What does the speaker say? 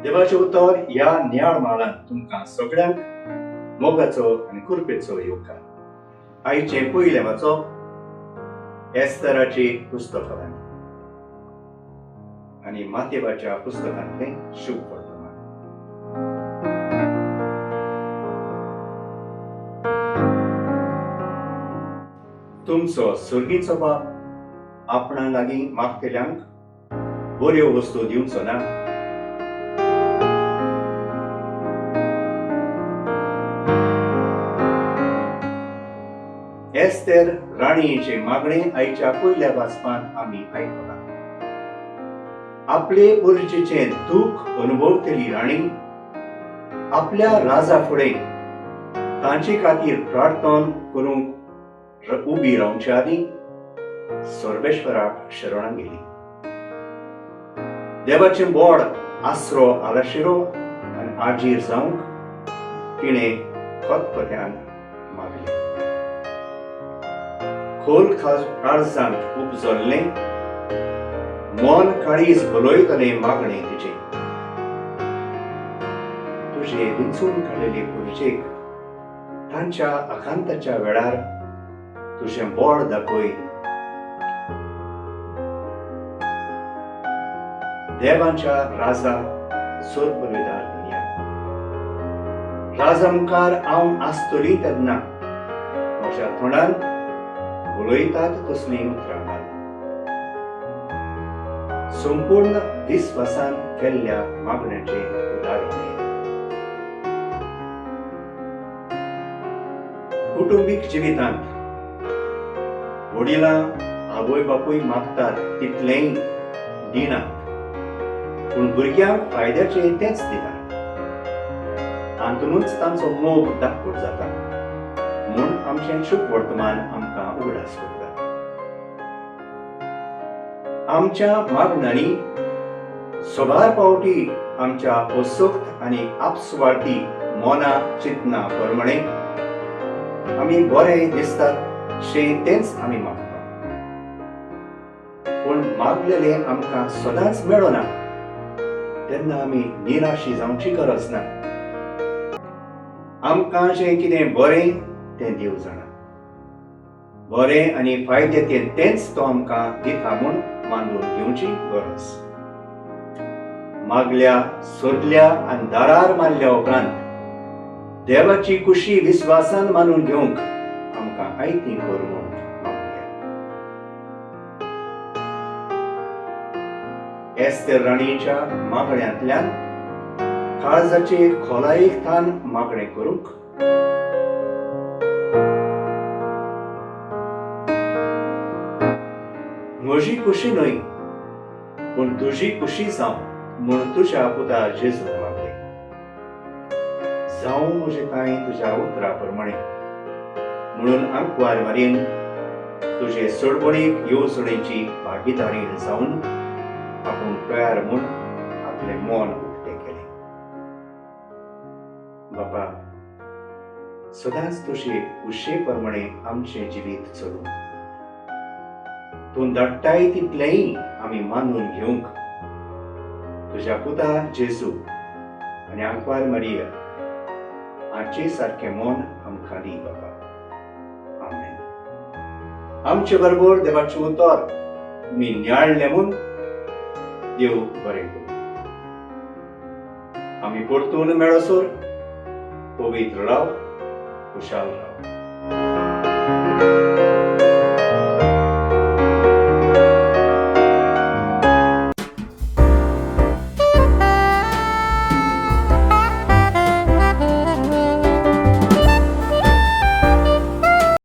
देवाचें उतर ह्या नियाळ म्हालांत तुमकां सगळ्यांक मोगाचो आनी कृपेचो येवकार. आयचें पयलें वाचप एस्तराचे पुस्तकांत आनी मातेवाच्या पुस्तकांतलें शुभ वर्तमान. तुमचो सर्गीचो बाप आपणा लागीं मागतल्यांक बऱ्यो वस्तू दिवचो ना? एस्तेर राणयेचे मागणें आयच्या पयल्या वाचपांत आमी आयकलां. आपले उर्जेचें दूख अनुभवतली राणी आपल्या राजा फुडें तांचे खातीर प्रार्थन करूंक उबी रावचे आदीं सर्वेश्वराक शरणां गेली. देवाचें बोड आसरो आलाशिरो आनी आजीर जावंक तिणें खतखत्यान मागलें. खोल काळजांत उपजल्लें मन काळीज बलयतलें मागणें तिचें. तुजे विंचून काडलेले पुर्जेक तांच्या आकांताच्या वेळार तुजें बोड दाखय. देवांच्या राजा सोरपरवेदार दुनिया राजा मुखार हांव आसतली तेन्ना म्हज्या तोंडान उलयतात तसलीं उतरां घाल. संपूर्ण विस्वासान केल्ल्या मागण्याचें उदाहरण. कुटुंबीक जिवितांत वडिलां आवय बापूय मागतात तितलेंय दिनात, पूण भुरग्यांक फायद्याचें तेंच दितात. तातूंतच तांचो मोग दाखोवट जाता म्हूण आमचें शुभ वर्तमान आमकां उगडास करता. आमच्या मागण्यांनी सबार पावटी आमच्या असक्त आनी आपसुवार्थी मना चिंतना प्रमाणे आमी बरें दिसतात शें तेंच आमी मागता, पूण मागलेलें आमकां सदांच मेळना तेन्ना आमी निराशी जावची गरज ना. आमकां जें कितें बरें तें देव जाणा, बरें आनी फायदे तें तेंच तो आमकां दिता म्हूण मानून घेवची गरज. मागल्या सोदल्या आनी दारार मारल्या उपरांत देवाची कुशी विस्वासान मानून घेवंक आमकां आयती कर म्हूण मागया. एस्तेर राणयेच्या मागण्यांतल्यान काळजाचे खोलायेक थान मागणें करूंक म्हजी कुशी न्हय पूण तुजी कुशी जावं म्हूण तुज्या पुता जेजून मागलें. जावं म्हजें कांय तुज्या उतरा प्रमाणे म्हणून आंकवार मारयेन तुजे सोडवणीक येवजणेची भागीदारी जावन आपूण तयार म्हूण आपलें मन उक्तें केलें. बापा, सदांच तुजे कुशे प्रमाणे आमचें जिवीत चलूं. तूं धाडटाय तितलेंय आमी मानून घेवंक तुज्या पुता जेजू आनी आंकवार मारिया हांचे सारकें मन आमकां दी बाबा. आमेन. आमचे बरोबर देवाचें उतर तुमी नियाळलें म्हूण देव बरें करूं. आमी परतून मेळसर पवित्र राव, खुशाल राव.